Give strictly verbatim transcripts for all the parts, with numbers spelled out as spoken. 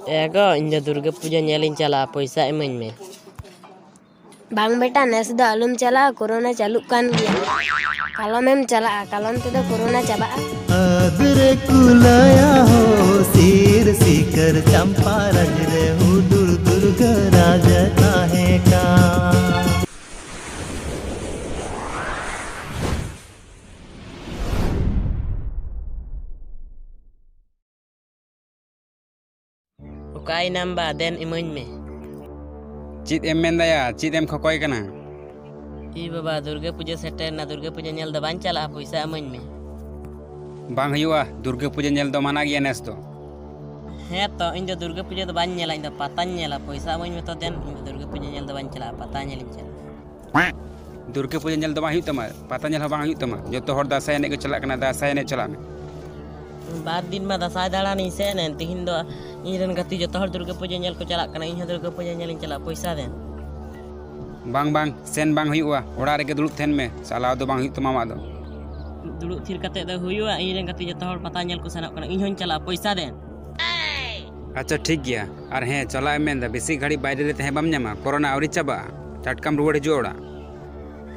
ᱮ ᱜᱚ, ᱤᱧ ᱫᱚ ᱫᱩᱨᱜᱟᱹ ᱯᱩᱡᱟᱹ ᱧᱮᱞᱤᱧ ᱪᱟᱞᱟᱜᱼᱟ, ᱯᱚᱭᱥᱟ ᱤᱢᱟᱹᱧ ᱢᱮ᱾ ᱵᱟᱝ ᱵᱮᱴᱟ, ᱱᱮᱥ ᱫᱚ ᱟᱞᱚᱢ ᱪᱟᱞᱟᱜᱼᱟ, ᱠᱳᱨᱳᱱᱟ ᱪᱟᱹᱞᱩᱜ ᱠᱟᱱ ᱜᱮᱭᱟ᱾ ᱠᱟᱞᱚᱢᱮᱢ ᱪᱟᱞᱟᱜᱼᱟ, ᱠᱟᱞᱚᱢ ᱛᱮᱫᱚ ᱠᱳᱨᱳᱱᱟ ᱪᱟᱵᱟᱜᱼᱟ᱾ ᱟᱫ ᱨᱮ ᱠᱩᱞᱟᱭᱟ ᱦᱳ, ᱥᱤᱨ ᱥᱤᱠᱟᱹᱨ ᱪᱟᱢᱯᱟ ᱨᱟᱡᱽ ᱨᱮ ᱦᱩᱫᱩᱲ ᱫᱩᱨᱜᱟᱹ ᱨᱟᱡᱽ ᱛᱟᱦᱮᱸ ᱠᱟᱱ᱾ ᱚᱠᱟᱭᱮᱱᱟᱢ ᱵᱟ? ᱫᱮᱱ ᱤᱢᱟᱹᱧ ᱢᱮ᱾ ᱪᱮᱫ ᱮᱢ ᱢᱮᱱᱫᱟᱭᱟ? ᱪᱮᱫ ᱮᱢ ᱠᱷᱚᱠᱚᱭ ᱠᱟᱱᱟ? ᱤ ᱵᱟᱵᱟ, ᱫᱩᱨᱜᱟᱹ ᱯᱩᱡᱟᱹ ᱥᱮᱴᱮᱨ ᱮᱱᱟ, ᱫᱩᱨᱜᱟᱹ ᱯᱩᱡᱟᱹ ᱧᱮᱞ ᱫᱚ ᱵᱟᱹᱧ ᱪᱟᱞᱟᱜᱼᱟ, ᱯᱚᱭᱥᱟ ᱤᱢᱟᱹᱧ ᱢᱮ᱾ ᱵᱟᱝ ᱦᱩᱭᱩᱜᱼᱟ, ᱫᱩᱨᱜᱟᱹ ᱯᱩᱡᱟᱹ ᱧᱮᱞ ᱫᱚ ᱢᱟᱱᱟ ᱜᱮᱭᱟ ᱱᱮᱥ ᱫᱚ᱾ ᱦᱮᱸ ᱛᱚ, ᱤᱧ ᱫᱚ ᱫᱩᱨᱜᱟᱹ ᱯᱩᱡᱟᱹ ᱫᱚ ᱵᱟᱹᱧ ᱧᱮᱞᱟ, ᱤᱧ ᱫᱚ ᱯᱟᱛᱟᱧ ᱧᱮᱞᱟ᱾ ᱯᱚᱭᱥᱟ ᱤᱢᱟᱹᱧ ᱢᱮ ᱛᱚ ᱫᱮᱱ, ᱤᱧ ᱫᱚ ᱫᱩᱨᱜᱟᱹ ᱯᱩᱡᱟᱹ ᱧᱮᱞ ᱫᱚ ᱵᱟᱹᱧ ᱪᱟᱞᱟᱜᱼᱟ, ᱯᱟᱛᱟ ᱧᱮᱞᱤᱧ ᱪᱟᱞᱟᱜᱼᱟ᱾ ᱫᱩᱨᱜᱟᱹ ᱯᱩᱡᱟᱹ ᱧᱮᱞ ᱫᱚ ᱵᱟᱝ ᱦᱩᱭᱩᱜ ᱛᱟᱢᱟ, ᱯᱟᱛᱟ ᱧᱮᱞ ᱦᱚᱸ ᱵᱟᱝ ᱦᱩᱭᱩᱜ ᱛᱟᱢᱟ᱾ ᱡᱚᱛᱚ ᱦᱚᱲ ᱫᱟᱸᱥᱟᱭ ᱮᱱᱮᱡ ᱠᱚ ᱪᱟᱞᱟᱜ ᱠᱟᱱᱟ, ᱫᱟᱸᱥᱟᱭ ᱮᱱᱮᱡ ᱪᱟᱞᱟᱜ ᱢᱮ᱾ ᱵᱟᱨ ᱫᱤᱱ ᱢᱟ ᱫᱟᱸᱥᱟᱭ ᱫᱟᱬᱟᱱᱤᱧ ᱥᱮᱱ ᱮᱱ, ᱛᱤᱦᱤᱧ ᱫᱚ ᱤᱧ ᱨᱮᱱ ᱜᱟᱛᱮ ᱡᱚᱛᱚ ᱦᱚᱲ ᱫᱩᱨᱜᱟᱹ ᱯᱩᱡᱟᱹ ᱧᱮᱞ ᱠᱚ ᱪᱟᱞᱟᱜ ᱠᱟᱱᱟ, ᱤᱧ ᱦᱚᱸ ᱫᱩᱨᱜᱟᱹ ᱯᱩᱡᱟᱹ ᱧᱮᱞᱤᱧ ᱪᱟᱞᱟᱜᱼᱟ, ᱯᱚᱭᱥᱟ ᱫᱮᱱ᱾ ᱵᱟᱝ, ᱵᱟᱝ, ᱥᱮᱱ ᱵᱟᱝ ᱦᱩᱭᱩᱜᱼᱟ, ᱚᱲᱟᱜ ᱨᱮᱜᱮ ᱫᱩᱲᱩᱵ ᱛᱟᱦᱮᱱ ᱢᱮ, ᱪᱟᱞᱟᱣ ᱫᱚ ᱵᱟᱝ ᱦᱩᱭᱩᱜ ᱛᱟᱢᱟ ᱟᱢᱟᱜ ᱫᱚ᱾ ᱫᱩᱲᱩᱵ ᱛᱷᱤᱨ ᱠᱟᱛᱮ ᱫᱚ ᱦᱩᱭᱩᱜᱼᱟ? ᱤᱧ ᱨᱮᱱ ᱜᱟᱛᱮ ᱡᱚᱛᱚ ᱦᱚᱲ ᱯᱟᱛᱟ ᱧᱮᱞ ᱠᱚ ᱥᱮᱱᱚᱜ ᱠᱟᱱᱟ, ᱤᱧ ᱦᱚᱸᱧ ᱪᱟᱞᱟᱜᱼᱟ, ᱯᱚᱭᱥᱟ ᱫᱮᱱ᱾ ᱟᱪᱪᱷᱟ, ᱴᱷᱤᱠ ᱜᱮᱭᱟ᱾ ᱟᱨ ᱦᱮᱸ, ᱪᱟᱞᱟᱜ ᱮᱢ ᱢᱮᱱᱫᱟ, ᱵᱮᱥᱤ ᱜᱷᱟᱹᱲᱤᱡ ᱵᱟᱭᱨᱮ ᱨᱮ ᱛᱟᱦᱮᱸ ᱵᱟᱢ ᱧᱟᱢᱟ, ᱠᱳᱨᱳᱱᱟ ᱟᱹᱣᱨᱤ ᱪᱟᱵᱟᱜᱼᱟ, ᱴᱟᱴᱠᱟᱢ ᱨᱩᱣᱟᱹᱲ ᱦᱤᱡᱩᱜᱼᱟ ᱚᱲᱟᱜ᱾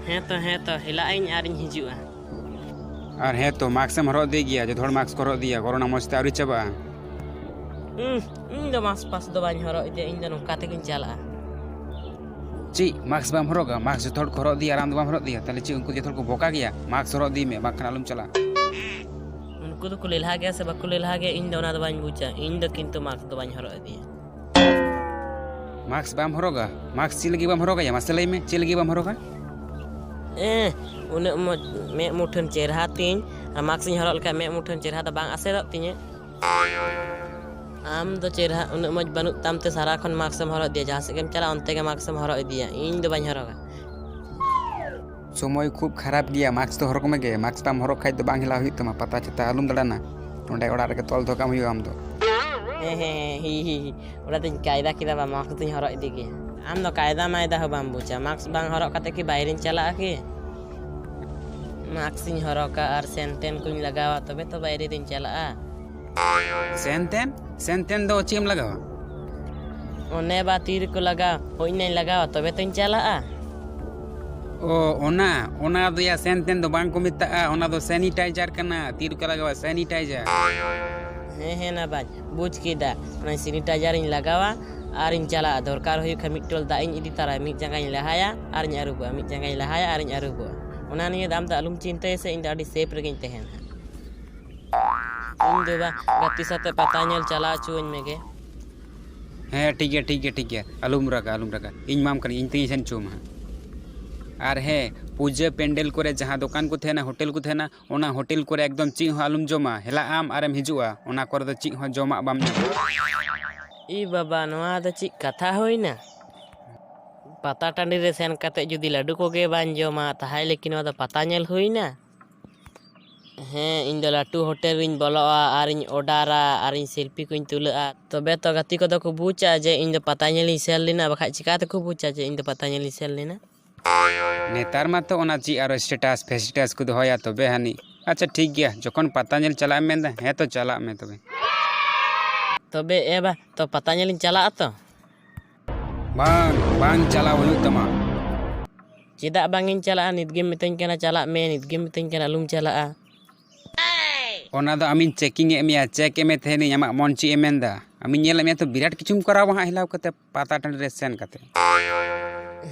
ᱦᱮᱸ ᱛᱚ, ᱦᱮᱸ ᱛᱚ, ᱦᱮᱞᱟᱜ ᱟᱹᱧ ᱟᱨᱤᱧ ᱦᱤᱡᱩᱜᱼᱟ᱾ ᱟᱨ ᱦᱮᱸ ᱛᱚ, ᱢᱟᱥᱠ ᱮᱢ ᱦᱚᱨᱚᱜ ᱤᱫᱤᱭ ᱜᱮᱭᱟ, ᱡᱚᱛᱚ ᱦᱚᱲ ᱢᱟᱥᱠ ᱠᱚ ᱦᱚᱨᱚᱜ ᱤᱫᱤᱭᱟ, ᱠᱳᱨᱳᱱᱟ ᱢᱚᱡᱽ ᱛᱮ ᱟᱹᱣᱨᱤ ᱪᱟᱵᱟᱜᱼᱟ᱾ ᱩᱸᱦ, ᱤᱧ ᱫᱚ ᱢᱟᱥᱠ ᱯᱟᱥᱠ ᱫᱚ ᱵᱟᱹᱧ ᱦᱚᱨᱚᱜ ᱤᱫᱤᱭᱟ, ᱤᱧ ᱫᱚ ᱱᱚᱝᱠᱟ ᱛᱮᱜᱤᱧ ᱪᱟᱞᱟᱜᱼᱟ᱾ ᱪᱮᱫ, ᱢᱟᱥᱠ ᱵᱟᱢ ᱦᱚᱨᱚᱜᱟ? ᱢᱟᱥᱠ ᱡᱚᱛᱚ ᱦᱚᱲ ᱠᱚ ᱦᱚᱨᱚᱜ ᱤᱫᱤᱭᱟ ᱟᱨ ᱟᱢ ᱫᱚ ᱵᱟᱢ ᱦᱚᱨᱚᱜ ᱤᱫᱤᱭᱟ? ᱛᱟᱦᱞᱮ ᱪᱮᱫ, ᱩᱱᱠᱩ ᱡᱚᱛᱚ ᱦᱚᱲ ᱠᱚ ᱵᱚᱠᱟ ᱜᱮᱭᱟ? ᱢᱟᱥᱠ ᱦᱚᱨᱚᱜ ᱤᱫᱤᱭ ᱢᱮ, ᱵᱟᱝᱠᱷᱟᱱ ᱟᱞᱚᱢ ᱪᱟᱞᱟᱜᱼᱟ᱾ ᱩᱱᱠᱩ ᱫᱚᱠᱚ ᱞᱮᱞᱦᱟ ᱜᱮᱭᱟ ᱥᱮ ᱵᱟᱠᱚ ᱞᱮᱞᱦᱟ ᱜᱮᱭᱟ, ᱤᱧ ᱫᱚ ᱚᱱᱟ ᱫᱚ ᱵᱟᱹᱧ ᱵᱩᱡᱟ᱾ ᱤᱧ ᱫᱚ ᱠᱤᱱᱛᱩ ᱢᱟᱥᱠ ᱫᱚ ᱵᱟᱹᱧ ᱦᱚᱨᱚᱜ ᱤᱫᱤᱭᱟ᱾ ᱢᱟᱥᱠ ᱵᱟᱢ ᱦᱚᱨᱚᱜᱟ? ᱢᱟᱥᱠ ᱪᱮᱫ ᱞᱟᱹᱜᱤᱫ ᱵᱟᱢ ᱦᱚᱨᱚᱜᱟ? ᱢᱟᱥᱮ ᱞᱟᱹᱭ ᱢᱮ, ᱪᱮᱫ ᱞᱟᱹᱜᱤᱫ ᱵᱟᱢ ᱦᱚᱨᱚᱜᱟ? ᱮᱸ, ᱩᱱᱟᱹᱜ ᱢᱚᱡᱽ ᱢᱮᱫ ᱢᱩᱴᱷᱟᱹᱱ ᱪᱮᱨᱦᱟ ᱛᱤᱧ, ᱟᱨ ᱢᱟᱥᱠ ᱤᱧ ᱦᱚᱨᱚᱜ ᱞᱮᱠᱷᱟᱱ ᱢᱮᱫ ᱢᱩᱴᱷᱟᱹᱱ ᱪᱮᱨᱦᱟ ᱫᱚ ᱵᱟᱝ ᱟᱥᱮᱨᱚᱜ ᱛᱤᱧᱟᱹ? ᱟᱢ ᱫᱚ ᱪᱮᱨᱦᱟ ᱩᱱᱟᱹᱜ ᱢᱚᱡᱽ ᱵᱟᱹᱱᱩᱜ ᱛᱟᱢ ᱛᱮ ᱥᱟᱨᱟ ᱠᱷᱚᱱ ᱢᱟᱥᱠ ᱮᱢ ᱦᱚᱨᱚᱜ ᱤᱫᱤᱭᱟ, ᱡᱟᱦᱟᱸ ᱥᱮᱫ ᱜᱮᱢ ᱪᱟᱞᱟᱜᱼᱟ ᱚᱱᱛᱮ ᱜᱮ ᱢᱟᱥᱠ ᱮᱢ ᱦᱚᱨᱚᱜ ᱤᱫᱤᱭᱟ, ᱤᱧ ᱫᱚ ᱵᱟᱹᱧ ᱦᱚᱨᱚᱜᱟ᱾ ᱥᱚᱢᱚᱭ ᱠᱷᱩᱵ ᱠᱷᱟᱨᱟᱯ ᱜᱮᱭᱟ, ᱢᱟᱥᱠ ᱫᱚ ᱦᱚᱨᱚᱜ ᱢᱮᱜᱮ, ᱢᱟᱥᱠ ᱵᱟᱢ ᱦᱚᱨᱚᱜ ᱠᱷᱟᱡ ᱫᱚ ᱵᱟᱝ ᱦᱮᱞᱟᱣ ᱦᱩᱭᱩᱜ ᱛᱟᱢᱟ, ᱯᱟᱛᱟ ᱪᱷᱟᱛᱟ ᱟᱞᱚᱢ ᱫᱟᱬᱟᱱᱟ, ᱱᱚᱸᱰᱮ ᱚᱲᱟᱜ ᱨᱮᱜᱮ ᱛᱚᱞ ᱫᱚᱦᱚ ᱠᱟᱢ ᱦᱩᱭᱩᱜᱼᱟ ᱟᱢ ᱫᱚ᱾ ᱦᱮᱸ, ᱦᱮᱸ, ᱦᱮᱸ, ᱦᱤ, ᱦᱤ, ᱦᱤ᱾ ᱚᱱᱟ ᱫᱚᱧ ᱠᱟᱭᱫᱟ ᱠᱮᱫᱟ ᱵᱟ, ᱢᱟᱥᱠ ᱫᱚᱧ ᱦᱚᱨᱚᱜ ᱤᱫᱤ ᱜᱮᱭᱟ᱾ ᱟᱢ ᱫᱚ ᱠᱟᱭᱫᱟ ᱢᱟᱭᱫᱟ ᱦᱚᱸ ᱵᱟᱢ ᱵᱩᱡᱟ, ᱢᱟᱥᱠ ᱵᱟᱝ ᱦᱚᱨᱚᱜ ᱠᱟᱛᱮ ᱠᱤ ᱵᱟᱭᱨᱮᱧ ᱪᱟᱞᱟᱜᱼᱟ ᱠᱤ? ᱢᱟᱥᱠ ᱤᱧ ᱦᱚᱨᱚᱜᱟ ᱟᱨ ᱥᱮᱱᱴᱮᱱ ᱠᱚᱧ ᱞᱟᱜᱟᱣᱟ, ᱛᱚᱵᱮ ᱛᱚ ᱵᱟᱭᱨᱮ ᱫᱚᱧ ᱪᱟᱞᱟᱜᱼᱟ᱾ ᱥᱮᱱᱴᱮᱱ? ᱥᱮᱱᱛᱮᱱ ᱫᱚ ᱪᱮᱫ ᱮᱢ ᱞᱟᱜᱟᱣᱟ? ᱚᱱᱮ ᱵᱟ ᱛᱤ ᱨᱮᱠᱚ ᱞᱟᱜᱟᱣ, ᱦᱳᱭ ᱤᱱᱟᱹᱧ ᱞᱟᱜᱟᱣᱟ, ᱛᱚᱵᱮ ᱛᱚᱧ ᱪᱟᱞᱟᱜᱼᱟ᱾ ᱚ, ᱚᱱᱟ, ᱚᱱᱟ ᱫᱚ ᱭᱟ ᱥᱮᱱᱛᱮᱱ ᱫᱚ ᱵᱟᱝ ᱠᱚ ᱢᱮᱛᱟᱜᱼᱟ, ᱚᱱᱟ ᱫᱚ sanitizer ᱠᱟᱱᱟ, ᱛᱤ ᱨᱮᱠᱚ ᱞᱟᱜᱟᱣᱟ sanitizer᱾ ᱦᱮᱸ, ᱦᱮᱸ, ᱱᱟ ᱵᱟᱧ ᱵᱩᱡᱽ ᱠᱮᱫᱟ, ᱚᱱᱟ sanitizer ᱤᱧ ᱞᱟᱜᱟᱣᱟ ᱟᱨᱤᱧ ᱪᱟᱞᱟᱜᱼᱟ᱾ ᱫᱚᱨᱠᱟᱨ ᱦᱩᱭᱩᱜ ᱠᱷᱟᱱ ᱢᱤᱫ ᱴᱚᱞ ᱫᱟᱜ ᱤᱧ ᱤᱫᱤ ᱛᱟᱨᱟᱭᱟ, ᱢᱤᱫ ᱡᱟᱸᱜᱟᱧ ᱞᱟᱦᱟᱭᱟ ᱟᱨᱤᱧ ᱟᱹᱨᱩᱵᱚᱜᱼᱟ, ᱢᱤᱫ ᱡᱟᱸᱜᱟᱧ ᱞᱟᱦᱟᱭᱟ ᱟᱨᱤᱧ ᱟᱹᱨᱩᱵᱚᱜᱼᱟ᱾ ᱚᱱᱟ ᱱᱤᱭᱮ ᱫᱚ ᱟᱢ ᱫᱚ ᱟᱞᱚᱢ ᱪᱤᱱᱛᱟᱹᱭᱟ ᱥᱮ, ᱤᱧ ᱫᱚ ᱟᱹᱰᱤ safe ᱨᱮᱜᱮᱧ ᱛᱟᱦᱮᱱᱟ᱾ ᱤᱧ ᱫᱚ ᱵᱟ ᱜᱟᱛᱮ ᱥᱟᱛᱮ ᱯᱟᱛᱟ ᱧᱮᱞ ᱪᱟᱞᱟᱣ ᱦᱚᱪᱚᱣᱟᱹᱧ ᱢᱮᱜᱮ᱾ ᱦᱮᱸ, ᱴᱷᱤᱠ ᱜᱮᱭᱟ, ᱴᱷᱤᱠ ᱜᱮᱭᱟ, ᱴᱷᱤᱠ ᱜᱮᱭᱟ, ᱟᱞᱚᱢ ᱨᱟᱜᱟ, ᱟᱞᱚᱢ ᱨᱟᱜᱟ, ᱤᱧ ᱢᱟᱢ ᱠᱟᱹᱱᱟᱹᱧ, ᱤᱧ ᱛᱮᱜᱤᱧ ᱥᱮᱱ ᱦᱚᱪᱚᱣᱟᱢᱟ ᱦᱟᱸᱜ᱾ ᱟᱨ ᱦᱮᱸ, ᱯᱩᱡᱟᱹ ᱯᱮᱱᱰᱮᱞ ᱠᱚᱨᱮ ᱡᱟᱦᱟᱸ ᱫᱚᱠᱟᱱ ᱠᱚ ᱛᱟᱦᱮᱱᱟ, ᱦᱳᱴᱮᱞ ᱠᱚ ᱛᱟᱦᱮᱱᱟ, ᱚᱱᱟ ᱦᱳᱴᱮᱞ ᱠᱚᱨᱮ ᱮᱠᱫᱚᱢ ᱪᱮᱫ ᱦᱚᱸ ᱟᱞᱚᱢ ᱡᱚᱢᱟ, ᱦᱮᱞᱟᱜ ᱟᱢ ᱟᱨᱮᱢ ᱦᱤᱡᱩᱜᱼᱟ, ᱚᱱᱟ ᱠᱚᱨᱮ ᱫᱚ ᱪᱮᱫ ᱦᱚᱸ ᱡᱚᱢᱟᱜ ᱵᱟᱢ ᱧᱟᱢᱟ᱾ ᱤ ᱵᱟᱵᱟ, ᱱᱚᱣᱟ ᱫᱚ ᱪᱮᱫ ᱠᱟᱛᱷᱟ ᱦᱩᱭᱱᱟ? ᱯᱟᱛᱟ ᱴᱟᱺᱰᱤ ᱨᱮ ᱥᱮᱱ ᱠᱟᱛᱮ ᱡᱩᱫᱤ ᱞᱟᱹᱰᱩ ᱠᱚᱜᱮ ᱵᱟᱧ ᱡᱚᱢᱟ, ᱛᱟᱦᱚᱞᱮ ᱠᱤ ᱱᱚᱣᱟ ᱫᱚ ᱯᱟᱛᱟ ᱧᱮᱞ ᱦᱩᱭᱱᱟ? ᱦᱮᱸ, ᱤᱧ ᱫᱚ ᱞᱟᱹᱴᱩ ᱦᱳᱴᱮᱞ ᱨᱤᱧ ᱵᱚᱞᱚᱜᱼᱟ ᱟᱨᱤᱧ ᱚᱰᱟᱨᱟ ᱟᱨᱤᱧ ᱥᱮᱞᱯᱷᱤ ᱠᱚᱧ ᱛᱩᱞᱟᱹᱜᱼᱟ, ᱛᱚᱵᱮ ᱛᱚ ᱜᱟᱛᱮ ᱠᱚᱫᱚ ᱠᱚ ᱵᱩᱡᱟ ᱡᱮ ᱤᱧ ᱫᱚ ᱯᱟᱛᱟ ᱧᱮᱞᱤᱧ ᱥᱮᱱ ᱞᱮᱱᱟ, ᱵᱟᱠᱷᱟᱡ ᱪᱤᱠᱟ ᱛᱮᱠᱚ ᱵᱩᱡᱟ ᱡᱮ ᱤᱧ ᱫᱚ ᱯᱟᱛᱟ ᱧᱮᱞᱤᱧ ᱥᱮᱱ ᱞᱮᱱᱟ? ᱱᱮᱛᱟᱨ ᱢᱟ ᱛᱚ ᱚᱱᱟ ᱪᱮᱫ ᱟᱨᱚ status ᱯᱷᱮᱥᱴᱟᱥ ᱠᱚ ᱫᱚᱦᱚᱭᱟ, ᱛᱚᱵᱮ ᱦᱟᱹᱱᱤᱡ᱾ ᱟᱪᱪᱷᱟ, ᱴᱷᱤᱠ ᱜᱮᱭᱟ, ᱡᱚᱠᱷᱚᱱ ᱯᱟᱛᱟ ᱧᱮᱞ ᱪᱟᱞᱟᱜ ᱮᱢ ᱢᱮᱱᱫᱟ, ᱦᱮᱸ ᱛᱚ, ᱪᱟᱞᱟᱜ ᱢᱮ ᱛᱚᱵᱮ᱾ ᱛᱚᱵᱮ ᱮ ᱵᱟ, ᱛᱚ ᱯᱟᱛᱟ ᱧᱮᱞᱤᱧ ᱪᱟᱞᱟᱜᱼᱟ ᱛᱚ? ᱵᱟᱝ, ᱵᱟᱝ ᱪᱟᱞᱟᱣ ᱦᱩᱭᱩᱜ ᱛᱟᱢᱟ᱾ ᱪᱮᱫᱟᱜ ᱵᱟᱝ ᱤᱧ ᱪᱟᱞᱟᱜᱼᱟ? ᱱᱤᱛ ᱜᱮᱢ ᱢᱤᱛᱟᱹᱧ ᱠᱟᱱᱟ ᱪᱟᱞᱟᱜ ᱢᱮ, ᱱᱤᱛ ᱜᱮᱢ ᱢᱤᱛᱟᱹᱧ ᱠᱟᱱᱟ ᱟᱞᱚᱢ ᱪᱟᱞᱟᱜᱼᱟ᱾ ᱚᱱᱟ ᱫᱚ ᱟᱢᱤᱧ checking ᱮᱫ ᱢᱮᱭᱟ, check ᱮᱫ ᱢᱮ ᱛᱟᱦᱮᱱᱤᱧ ᱟᱢᱟᱜ ᱢᱚᱱ ᱪᱮᱫ ᱮ ᱢᱮᱱᱫᱟ᱾ ᱟᱢᱤᱧ ᱧᱮᱞᱮᱫ ᱢᱮᱭᱟ ᱛᱚ, ᱵᱤᱨᱟᱴ ᱠᱤᱪᱷᱩᱢ ᱠᱚᱨᱟᱣᱟ ᱦᱟᱸᱜ ᱦᱮᱞᱟᱣ ᱠᱟᱛᱮ ᱯᱟᱛᱟ ᱴᱟᱺᱰᱤ ᱨᱮ ᱥᱮᱱ ᱠᱟᱛᱮ᱾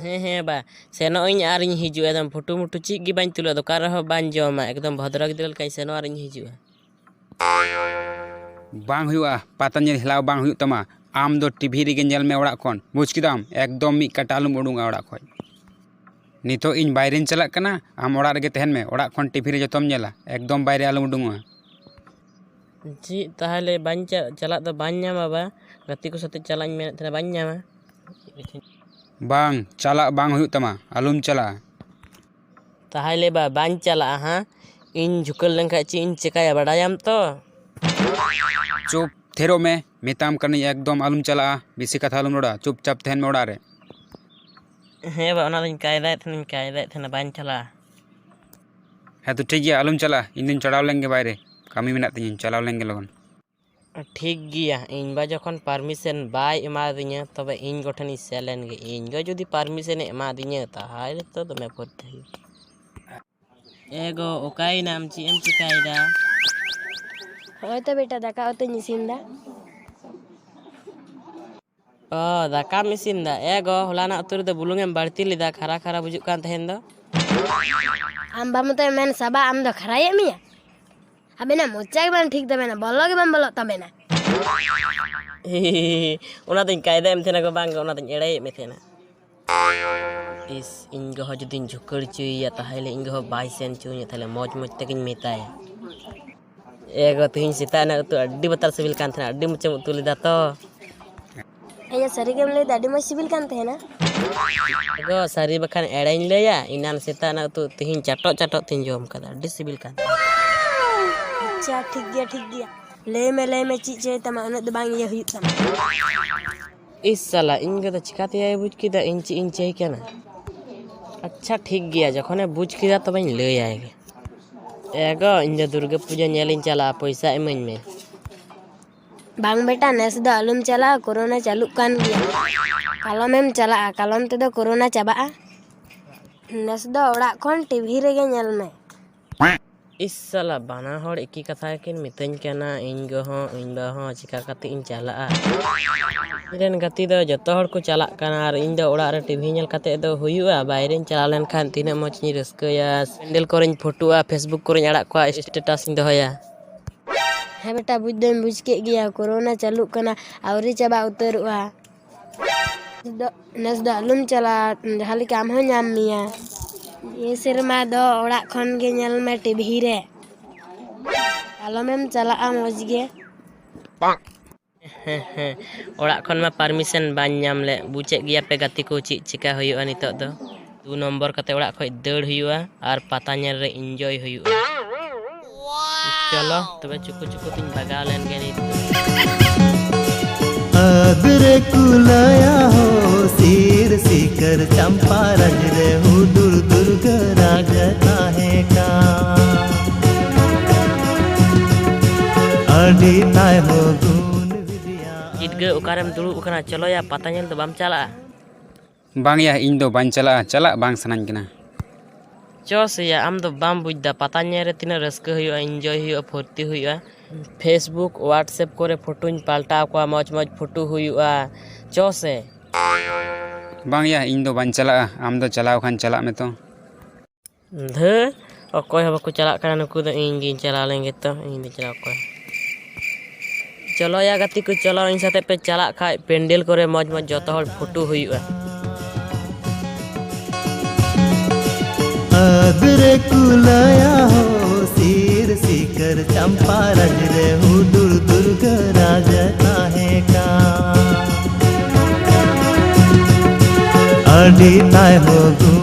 ᱦᱮᱸ, ᱦᱮᱸ ᱵᱟ, ᱥᱮᱱᱚᱜ ᱟᱹᱧ ᱟᱨᱤᱧ ᱦᱤᱡᱩᱜᱼᱟ, ᱮᱠᱫᱚᱢ ᱯᱷᱩᱴᱩ ᱢᱩᱴᱩ ᱪᱮᱫ ᱜᱮ ᱵᱟᱹᱧ ᱛᱩᱞᱟᱹᱜᱼᱟ, ᱫᱚᱠᱟᱱ ᱨᱮᱦᱚᱸ ᱵᱟᱹᱧ ᱡᱚᱢᱟ, ᱮᱠᱫᱚᱢ ᱵᱷᱚᱫᱨᱚ ᱜᱤᱫᱽᱨᱟᱹ ᱞᱮᱠᱟᱧ ᱥᱮᱱᱚᱜᱼᱟ ᱟᱨᱤᱧ ᱦᱤᱡᱩᱜᱼᱟ᱾ ᱵᱟᱝ ᱦᱩᱭᱩᱜᱼᱟ, ᱯᱟᱛᱟ ᱧᱮᱞ ᱦᱮᱞᱟᱣ ᱵᱟᱝ ᱦᱩᱭᱩᱜ ᱛᱟᱢᱟ᱾ ᱟᱢ ᱫᱚ TV ᱨᱮᱜᱮ ᱧᱮᱞ ᱢᱮ ᱚᱲᱟᱜ ᱠᱷᱚᱱ, ᱵᱩᱡᱽ ᱠᱮᱫᱟᱢ? ᱮᱠᱫᱚᱢ ᱢᱤᱫ ᱠᱟᱴᱟ ᱟᱞᱚᱢ ᱩᱰᱩᱝᱟ ᱚᱲᱟᱜ ᱠᱷᱚᱱ᱾ ᱱᱤᱛᱚᱜ ᱤᱧ ᱵᱟᱭᱨᱮᱧ ᱪᱟᱞᱟᱜ ᱠᱟᱱᱟ, ᱟᱢ ᱚᱲᱟᱜ ᱨᱮᱜᱮ ᱛᱟᱦᱮᱱ ᱢᱮ, ᱚᱲᱟᱜ ᱠᱷᱚᱱ TV ᱨᱮ ᱡᱚᱛᱚᱢ ᱧᱮᱞᱟ, ᱮᱠᱫᱚᱢ ᱵᱟᱭᱨᱮ ᱟᱞᱚᱢ ᱩᱰᱩᱝᱚᱜᱼᱟ᱾ ᱪᱮᱫ ᱛᱟᱦᱚᱞᱮ ᱵᱟᱹᱧ ᱪᱟ-, ᱪᱟᱞᱟᱜ ᱫᱚ ᱵᱟᱹᱧ ᱧᱟᱢᱟ ᱵᱟ, ᱜᱟᱛᱮ ᱠᱚ ᱥᱟᱛᱮ ᱪᱟᱞᱟᱜ ᱤᱧ ᱢᱮᱱᱮᱫ ᱛᱟᱦᱮᱱᱟ, ᱵᱟᱹᱧ ᱧᱟᱢᱟ᱾ ᱵᱟᱝ, ᱪᱟᱞᱟᱜ ᱵᱟᱝ ᱦᱩᱭᱩᱜ ᱛᱟᱢᱟ, ᱟᱞᱚᱢ ᱪᱟᱞᱟᱜᱼᱟ᱾ ᱛᱟᱦᱚᱞᱮ ᱵᱟ ᱵᱟᱹᱧ ᱪᱟᱞᱟᱜᱼᱟ ᱦᱟᱸ, ᱤᱧ ᱡᱷᱩᱠᱟᱹᱞ ᱞᱮᱱᱠᱷᱟᱡ ᱪᱮᱫ ᱤᱧ ᱪᱮᱠᱟᱭᱟ ᱵᱟᱰᱟᱭᱟᱢ ᱛᱚ? ᱪᱩᱯ ᱛᱷᱤᱨᱚᱜ ᱢᱮ, ᱢᱮᱛᱟᱢ ᱠᱟᱹᱱᱟᱹᱧ ᱮᱠᱫᱚᱢ ᱟᱞᱚᱢ ᱪᱟᱞᱟᱜᱼᱟ, ᱵᱮᱥᱤ ᱠᱟᱛᱷᱟ ᱟᱞᱚᱢ ᱨᱚᱲᱟ, ᱪᱩᱯᱪᱟᱯ ᱛᱟᱦᱮᱱ ᱢᱮ ᱚᱲᱟᱜ ᱨᱮ᱾ ᱦᱮᱸ ᱵᱟ, ᱚᱱᱟ ᱫᱚᱧ ᱠᱟᱭᱫᱟᱭᱮᱫ ᱛᱟᱦᱮᱱᱟᱹᱧ, ᱠᱟᱭᱫᱟᱭᱮᱫ ᱛᱟᱦᱮᱱᱟ, ᱵᱟᱹᱧ ᱪᱟᱞᱟᱜᱼᱟ᱾ ᱦᱮᱸ ᱛᱚ ᱴᱷᱤᱠ ᱜᱮᱭᱟ, ᱟᱞᱚᱢ ᱪᱟᱞᱟᱜᱼᱟ, ᱤᱧ ᱫᱚᱧ ᱪᱟᱞᱟᱣ ᱞᱮᱱ ᱜᱮ ᱵᱟᱭᱨᱮ, ᱠᱟᱹᱢᱤ ᱢᱮᱱᱟᱜ ᱛᱤᱧᱟᱹ, ᱪᱟᱞᱟᱣ ᱞᱮᱱ ᱜᱮ ᱞᱚᱜᱚᱱ᱾ ᱴᱷᱤᱠ ᱜᱮᱭᱟ, ᱤᱧ ᱵᱟ ᱡᱚᱠᱷᱚᱱ ᱯᱟᱨᱢᱤᱥᱮᱱ ᱵᱟᱭ ᱮᱢᱟᱫᱤᱧᱟᱹ, ᱛᱚᱵᱮ ᱤᱧ ᱜᱚ ᱴᱷᱮᱱᱤᱧ ᱥᱮᱱ ᱞᱮᱱ ᱜᱮ᱾ ᱤᱧ ᱜᱚ ᱡᱩᱫᱤ ᱯᱟᱨᱢᱤᱥᱮᱱᱮ ᱮᱢᱟᱫᱤᱧᱟᱹ, ᱛᱟᱦᱚᱞᱮ ᱛᱚ ᱫᱚᱢᱮ ᱯᱷᱩᱨᱛᱤ ᱦᱩᱭᱩᱜᱼᱟ᱾ ᱮ ᱜᱚ, ᱚᱠᱟᱭᱮᱱᱟᱢ? ᱪᱮᱫ ᱮᱢ ᱪᱤᱠᱟᱭᱮᱫᱟ? ᱦᱚᱸᱜᱼᱚᱭ ᱛᱚ ᱵᱮᱴᱟ, ᱫᱟᱠᱟ ᱩᱛᱩᱧ ᱤᱥᱤᱱ ᱫᱟ᱾ ᱚ, ᱫᱟᱠᱟᱢ ᱤᱥᱤᱱ ᱫᱟ? ᱮ ᱜᱚ, ᱦᱚᱞᱟᱱᱟᱜ ᱩᱛᱩ ᱨᱮᱫᱚ ᱵᱩᱞᱩᱝ ᱮᱢ ᱵᱟᱹᱲᱛᱤ ᱞᱮᱫᱟ, ᱠᱷᱟᱨᱟ ᱠᱷᱟᱨᱟ ᱵᱩᱡᱩᱜ ᱠᱟᱱ ᱛᱟᱦᱮᱱ ᱫᱚ᱾ ᱟᱢ ᱵᱟ ᱢᱚᱛᱚᱭ ᱢᱮᱱ ᱥᱟᱵᱟ, ᱟᱢ ᱫᱚ ᱠᱷᱟᱨᱟᱭᱮᱫ ᱢᱮᱭᱟ? ᱟᱵᱮᱱᱟᱜ ᱢᱚᱪᱟ ᱜᱮ ᱵᱟᱝ ᱴᱷᱤᱠ ᱛᱟᱵᱮᱱᱟ, ᱵᱚᱞᱚ ᱜᱮ ᱵᱟᱝ ᱵᱚᱞᱚᱜ ᱛᱟᱵᱮᱱᱟ᱾ ᱚᱱᱟ ᱫᱚᱧ ᱠᱟᱭᱫᱟ ᱮᱢ ᱛᱟᱦᱮᱱᱟ ᱜᱚ, ᱵᱟᱝ ᱜᱚ, ᱚᱱᱟ ᱫᱚᱧ ᱮᱲᱮᱭᱮᱫ ᱢᱮ ᱛᱟᱦᱮᱱᱟ᱾ ᱤᱥ, ᱤᱧ ᱜᱚ ᱦᱚᱸ ᱡᱩᱫᱤᱧ ᱡᱷᱩᱠᱟᱹᱲ ᱦᱚᱪᱚᱭᱮᱭᱟ, ᱛᱟᱦᱚᱞᱮ ᱤᱧ ᱜᱚ ᱦᱚᱸ ᱵᱟᱭ ᱥᱮᱱ ᱦᱚᱪᱚᱧᱟ, ᱛᱟᱦᱚᱞᱮ ᱢᱚᱡᱽ ᱢᱚᱡᱽ ᱛᱮᱜᱤᱧ ᱢᱮᱛᱟᱭᱟ᱾ ᱮ ᱜᱚ, ᱛᱮᱦᱮᱧ ᱥᱮᱛᱟᱜ ᱨᱮᱱᱟᱜ ᱩᱛᱩ ᱟᱹᱰᱤ ᱵᱟᱛᱟᱨ ᱥᱤᱵᱤᱞ ᱠᱟᱱ ᱛᱟᱦᱮᱱᱟ, ᱟᱹᱰᱤ ᱢᱚᱡᱽ ᱮᱢ ᱩᱛᱩ ᱞᱮᱫᱟ ᱛᱚ᱾ ᱮᱭᱟ, ᱥᱟᱹᱨᱤ ᱜᱮᱢ ᱞᱟᱹᱭᱫᱟ, ᱟᱹᱰᱤ ᱢᱚᱡᱽ ᱥᱤᱵᱤᱞ ᱠᱟᱱ ᱛᱟᱦᱮᱱᱟ᱾ ᱮ ᱜᱚ, ᱥᱟᱹᱨᱤ ᱵᱟᱠᱷᱟᱱ ᱮᱲᱮᱧ ᱞᱟᱹᱭᱟ? ᱮᱱᱟᱱ ᱥᱮᱛᱟᱜ ᱨᱮᱱᱟᱜ ᱩᱛᱩ ᱛᱮᱦᱮᱧ ᱪᱟᱴᱚᱜ ᱪᱟᱴᱚᱜ ᱛᱤᱧ ᱡᱚᱢ ᱠᱟᱫᱟ, ᱟᱹᱰᱤ ᱥᱤᱵᱤᱞ ᱠᱟᱱ ᱛᱟᱦᱮᱱᱟ᱾ ᱟᱪᱪᱷᱟ, ᱴᱷᱤᱠ ᱜᱮᱭᱟ, ᱴᱷᱤᱠ ᱜᱮᱭᱟ, ᱞᱟᱹᱭ ᱢᱮ, ᱞᱟᱹᱭ ᱢᱮ, ᱪᱮᱫ ᱪᱟᱹᱭ ᱛᱟᱢᱟ, ᱩᱱᱟᱹᱜ ᱫᱚ ᱵᱟᱝ ᱤᱭᱟᱹ ᱦᱩᱭᱩᱜ ᱛᱟᱢᱟ᱾ ᱤᱥ ᱥᱟᱞᱟ, ᱤᱧ ᱜᱚ ᱫᱚ ᱪᱤᱠᱟᱛᱮᱭᱟᱭ ᱵᱩᱡᱽ ᱠᱮᱫᱟ ᱤᱧ ᱪᱮᱫ ᱤᱧ ᱪᱟᱹᱭ ᱠᱟᱱᱟ? ᱟᱪᱪᱷᱟ, ᱴᱷᱤᱠ ᱜᱮᱭᱟ, ᱡᱚᱠᱷᱚᱱᱮ ᱵᱩᱡᱽ ᱠᱮᱫᱟ ᱛᱚᱵᱮᱧ ᱞᱟᱹᱭᱟᱭ ᱜᱮ᱾ ᱮ ᱜᱚ, ᱤᱧ ᱫᱚ ᱫᱩᱨᱜᱟᱹ ᱯᱩᱡᱟᱹ ᱧᱮᱞᱤᱧ ᱪᱟᱞᱟᱜᱼᱟ, ᱯᱚᱭᱥᱟ ᱤᱢᱟᱹᱧ ᱢᱮ᱾ ᱵᱟᱝ ᱵᱮᱴᱟ, ᱱᱮᱥ ᱫᱚ ᱟᱞᱚᱢ ᱪᱟᱞᱟᱜᱼᱟ, ᱠᱳᱨᱳᱱᱟ ᱪᱟᱹᱞᱩᱜ ᱠᱟᱱ ᱜᱮᱭᱟ᱾ ᱠᱟᱞᱚᱢᱮᱢ ᱪᱟᱞᱟᱜᱼᱟ, ᱠᱟᱞᱚᱢ ᱛᱮᱫᱚ ᱠᱳᱨᱳᱱᱟ ᱪᱟᱵᱟᱜᱼᱟ᱾ ᱱᱮᱥ ᱫᱚ ᱚᱲᱟᱜ ᱠᱷᱚᱱ ᱴᱤᱵᱷᱤ ᱨᱮᱜᱮ ᱧᱮᱞ ᱢᱮ᱾ ᱤᱥ ᱥᱟᱞᱟ, ᱵᱟᱱᱟ ᱦᱚᱲ ᱮᱠᱤ ᱠᱟᱛᱷᱟ ᱜᱮᱠᱤᱱ ᱢᱤᱛᱟᱹᱧ ᱠᱟᱱᱟ, ᱤᱧ ᱜᱚ ᱦᱚᱸ, ᱤᱧ ᱵᱟ ᱦᱚᱸ, ᱪᱤᱠᱟ ᱠᱟᱛᱮ ᱤᱧ ᱪᱟᱞᱟᱜᱼᱟ? ᱤᱧ ᱨᱮᱱ ᱜᱟᱛᱮ ᱫᱚ ᱡᱚᱛᱚ ᱦᱚᱲ ᱠᱚ ᱪᱟᱞᱟᱜ ᱠᱟᱱᱟ ᱟᱨ ᱤᱧ ᱫᱚ ᱚᱲᱟᱜ ᱨᱮ ᱴᱤᱵᱷᱤ ᱧᱮᱞ ᱠᱟᱛᱮ ᱫᱚ ᱦᱩᱭᱩᱜᱼᱟ? ᱵᱟᱭᱨᱮᱧ ᱪᱟᱞᱟᱣ ᱞᱮᱱᱠᱷᱟᱱ ᱛᱤᱱᱟᱹᱜ ᱢᱚᱡᱽ ᱤᱧ ᱨᱟᱹᱥᱠᱟᱹᱭᱟ, ᱯᱮᱱᱰᱮᱞ ᱠᱚᱨᱮᱧ ᱯᱷᱳᱴᱳᱜᱼᱟ, ᱯᱷᱮᱥᱵᱩᱠ ᱠᱚᱨᱮᱧ ᱟᱲᱟᱜ ᱠᱚᱣᱟ, ᱥᱴᱮᱴᱟᱥ ᱤᱧ ᱫᱚᱦᱚᱭᱟ᱾ ᱦᱮᱸ ᱵᱮᱴᱟ, ᱵᱩᱡᱽ ᱫᱚᱧ ᱵᱩᱡᱽ ᱠᱮᱫ ᱜᱮᱭᱟ, ᱠᱳᱨᱳᱱᱟ ᱪᱟᱹᱞᱩᱜ ᱠᱟᱱᱟ, ᱟᱹᱣᱨᱤ ᱪᱟᱵᱟ ᱩᱛᱟᱹᱨᱚᱜᱼᱟ᱾ ᱱᱮᱥ ᱫᱚ, ᱱᱮᱥ ᱫᱚ ᱟᱞᱚᱢ ᱪᱟᱞᱟᱜᱼᱟ, ᱡᱟᱦᱟᱸ ᱞᱮᱠᱟ ᱟᱢ ᱦᱚᱸ ᱧᱟᱢ ᱢᱮᱭᱟ᱾ ᱱᱤᱭᱟᱹ ᱥᱮᱨᱢᱟ ᱫᱚ ᱚᱲᱟᱜ ᱠᱷᱚᱱ ᱜᱮ ᱧᱮᱞ ᱢᱮ ᱴᱤᱵᱷᱤ ᱨᱮ, ᱟᱞᱚᱢᱮᱢ ᱪᱟᱞᱟᱜᱼᱟ ᱢᱚᱡᱽ ᱜᱮ᱾ ᱦᱮᱸ, ᱦᱮᱸ, ᱚᱲᱟᱜ ᱠᱷᱚᱱ ᱢᱟ ᱯᱟᱨᱢᱤᱥᱚᱱ ᱵᱟᱹᱧ ᱧᱟᱢ ᱞᱮᱫ᱾ ᱵᱩᱡᱮᱫ ᱜᱮᱭᱟ ᱯᱮ ᱜᱟᱛᱮ ᱠᱚ, ᱪᱮᱫ ᱪᱤᱠᱟ ᱦᱩᱭᱩᱜᱼᱟ ᱱᱤᱛᱚᱜ ᱫᱚ᱾ ᱫᱩ ᱱᱚᱢᱵᱚᱨ ᱠᱟᱛᱮ ᱚᱲᱟᱜ ᱠᱷᱚᱱ ᱫᱟᱹᱲ ᱦᱩᱭᱩᱜᱼᱟ ᱟᱨ ᱯᱟᱛᱟ ᱧᱮᱞ ᱨᱮ ᱤᱱᱡᱚᱭ ᱦᱩᱭᱩᱜᱼᱟ᱾ ᱪᱚᱞᱚ ᱛᱚᱵᱮ, ᱪᱩᱠᱩ ᱪᱩᱠᱩ ᱛᱤᱧ ᱵᱟᱜᱟᱣ ᱞᱮᱱ ᱜᱮ ᱱᱤᱛ ᱫᱚ᱾ ᱟᱫᱨᱮ ᱠᱩᱞᱟᱭᱟ ᱦᱳ, ᱥᱤᱨ ᱥᱤᱠᱟᱹᱨ ᱪᱟᱢᱯᱟ ᱨᱟᱡᱽ ᱨᱮ ᱦᱩᱫᱩᱲ ᱫᱩᱨᱜᱟᱹ ᱨᱟᱡᱽ ᱛᱟᱦᱮᱸ ᱠᱟᱱ᱾ ᱟᱹᱰᱤ ᱛᱟᱭ ᱦᱳ ᱤᱰᱜᱟᱹ ᱚᱠᱟᱨᱮᱢ ᱫᱩᱲᱩᱵ ᱟᱠᱟᱱᱟ? ᱪᱚᱞᱚᱭᱟ, ᱯᱟᱛᱟ ᱧᱮᱞ ᱫᱚ ᱵᱟᱢ ᱪᱟᱞᱟᱜᱼᱟ? ᱵᱟᱝᱭᱟ, ᱤᱧ ᱫᱚ ᱵᱟᱹᱧ ᱪᱟᱞᱟᱜᱼᱟ, ᱪᱟᱞᱟᱜ ᱵᱟᱝ ᱥᱟᱱᱟᱧ ᱠᱟᱱᱟ᱾ ᱪᱚ ᱥᱮᱭᱟ, ᱟᱢ ᱫᱚ ᱵᱟᱢ ᱵᱩᱡᱽ ᱫᱟ, ᱯᱟᱛᱟ ᱧᱮᱞ ᱨᱮ ᱛᱤᱱᱟᱹᱜ ᱨᱟᱹᱥᱠᱟᱹ ᱦᱩᱭᱩᱜᱼᱟ, ᱤᱱᱡᱚᱭ ᱦᱩᱭᱩᱜᱼᱟ, ᱯᱷᱩᱨᱛᱤ ᱦᱩᱭᱩᱜᱼᱟ᱾ Facebook, WhatsApp ᱠᱚᱨᱮ ᱯᱷᱳᱴᱳᱧ ᱯᱟᱞᱴᱟᱣ ᱠᱚᱣᱟ, ᱢᱚᱡᱽ ᱢᱚᱡᱽ ᱯᱷᱳᱴᱳ ᱦᱩᱭᱩᱜᱼᱟ᱾ ᱪᱚ ᱥᱮ᱾ ᱵᱟᱝᱭᱟ, ᱤᱧ ᱫᱚ ᱵᱟᱹᱧ ᱪᱟᱞᱟᱜᱼᱟ, ᱟᱢ ᱫᱚ ᱪᱟᱞᱟᱣ ᱠᱷᱟᱱ ᱪᱟᱞᱟᱜ ᱢᱮ ᱛᱚ᱾ ᱫᱷᱟᱹᱨ, ᱚᱠᱚᱭ ᱦᱚᱸ ᱵᱟᱠᱚ ᱪᱟᱞᱟᱜ ᱠᱟᱱᱟ ᱱᱩᱠᱩ ᱫᱚ, ᱤᱧ ᱜᱤᱧ ᱪᱟᱞᱟᱣ ᱞᱮᱱ ᱜᱮᱛᱚ, ᱤᱧ ᱫᱚ ᱪᱟᱞᱟᱣ ᱚᱠᱚᱭ? ᱪᱚᱞᱚᱭᱟ ᱜᱟᱛᱮ ᱠᱚ, ᱪᱚᱞᱚ ᱤᱧ ᱥᱟᱛᱮᱜ ᱯᱮ ᱪᱟᱞᱟᱜ ᱠᱷᱟᱡ ᱯᱮᱱᱰᱮᱞ ᱠᱚᱨᱮ ᱢᱚᱡᱽ ᱢᱚᱡᱽ ᱡᱚᱛᱚ ᱦᱚᱲ ᱯᱷᱳᱴᱳ ᱦᱩᱭᱩᱜᱼᱟ᱾ ᱟᱫᱨᱮ ᱠᱩᱞᱟᱭᱟ ᱦᱳ ᱥᱤᱨ ᱥᱤᱠᱟᱹᱨ ᱪᱟᱢᱯᱟ ᱨᱟᱡᱽ ᱨᱮ ᱦᱩᱰᱩᱨ ᱫᱩᱨᱜᱟᱹ ᱨᱟᱡᱽ ᱛᱟᱦᱮᱸ ᱠᱟᱱ᱾ ᱟᱹᱰᱤ ᱛᱟᱭ ᱦᱳ ᱜᱩ